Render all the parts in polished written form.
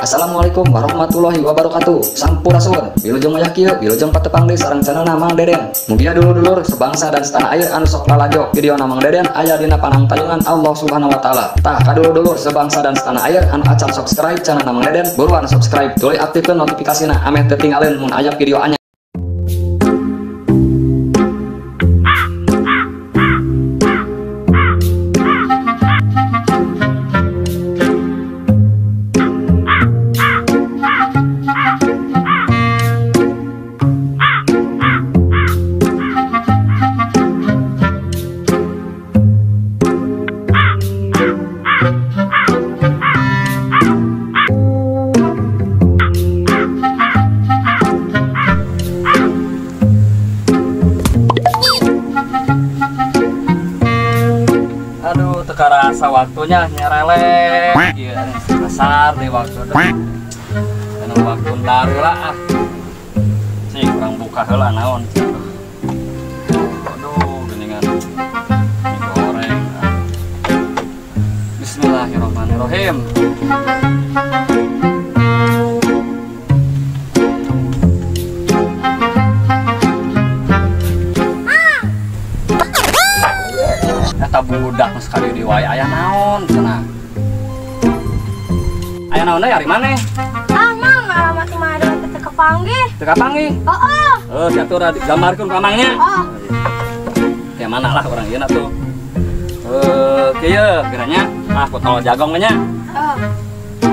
Assalamualaikum warahmatullahi wabarakatuh. Sampurasun. Wilujeng wayah kieu, wilujeng patepang deui sareng channelna Mang Deden. Mugia dulur-dulur sebangsa dan setanah air anu sok lalajo video Mang Deden aya dina panangtayungan Allah Subhanahu wa taala. Tah kadulur-dulur sebangsa dan setanah air anu acan subscribe channel Mang Deden, buruan subscribe tuluy aktifkeun notifikasina ameh teu tinggalin mun aya video anyar. Aduh, teu karasa waktunya nyerelek. Ieu kasar di waktu teh. Anu waktu dareula ah. Cing urang buka heula naon. Aduh, geuningan mie goreng. Bismillahirrahmanirrahim. Eta budak sekali di wae aya naon cenah. Aya naon deui ari maneh? Ah, Mang, alamat imah ada teu kapanggih. Teu kapanggih? Heeh. Heuh, sia atuh gambarkeun ka Mang nya. Heeh. Kayak mana lah urang ieu atuh. Kieu geranya ah botol jagong nya. Heeh.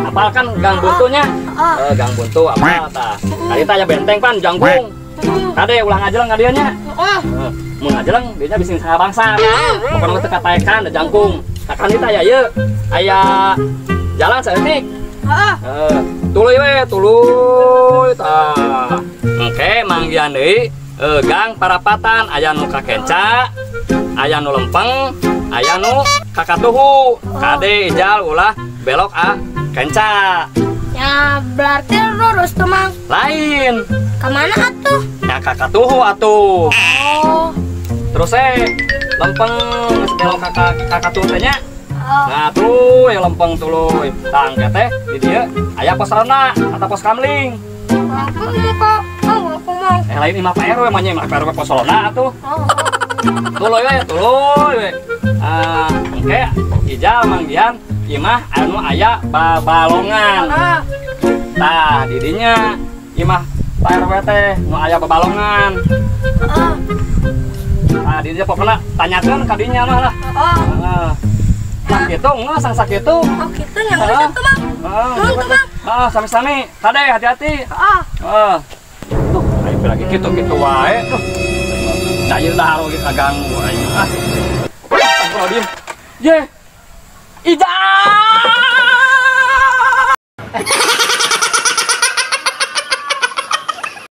Apal kan gang buntunya? Heeh. Gang buntu apal tah. Tadi teh aya benteng pan jangkung. Kade ulah ngajeleng ka dieu nya. Heeh. Mun ngajeleng dieu nya bisi bangsa. Pokona teu kataekan da jangkung. Kakan dieu aya ieu. Aya jalan saeutik. Heeh. Tuluy we, tuluy tah. Engke manggihan deui gang parapatan aya nu kakenca, aya nu lempeng, aya nu kakatuhu. Kade ijal ulah belok a kenca. Ya berarti lurus tuh Mang. Lain. Kemana atuh? Ya kakatuhu atuh. Oh. Terus lempeng belok kakatuhu teh nya. Oh. Nah tuluy lempeng tuluy. Tah engke teh di dieu aya pos ronda atau pos kamling. Aku kok. Oh, aku mau. Lain imah Pak RW mah nya imah Pak RW pos ronda atuh. Oh. Tuluy we, tuluy we. Engke ijal manggihan imah anu aya babalongan. Tah di dinya imah Pak RW teh nu aya babalongan. Heeh. Tah di dinya pokona tanyakeun ka dinya mah lah. Heeh. Heeh. Nah kitu geus sang sakitu. Oh kitu nya geus atuh Mang. Heeh. Nuhun tuh Mang. Heeh, sami-sami. Kade hati-hati. Heeh. Heeh. Tuh, ayo lagi kitu-kitu wae tuh. Da ieu dah oge kaganggu aing ah. Astagfirullahaladzim. Ye. Ijal.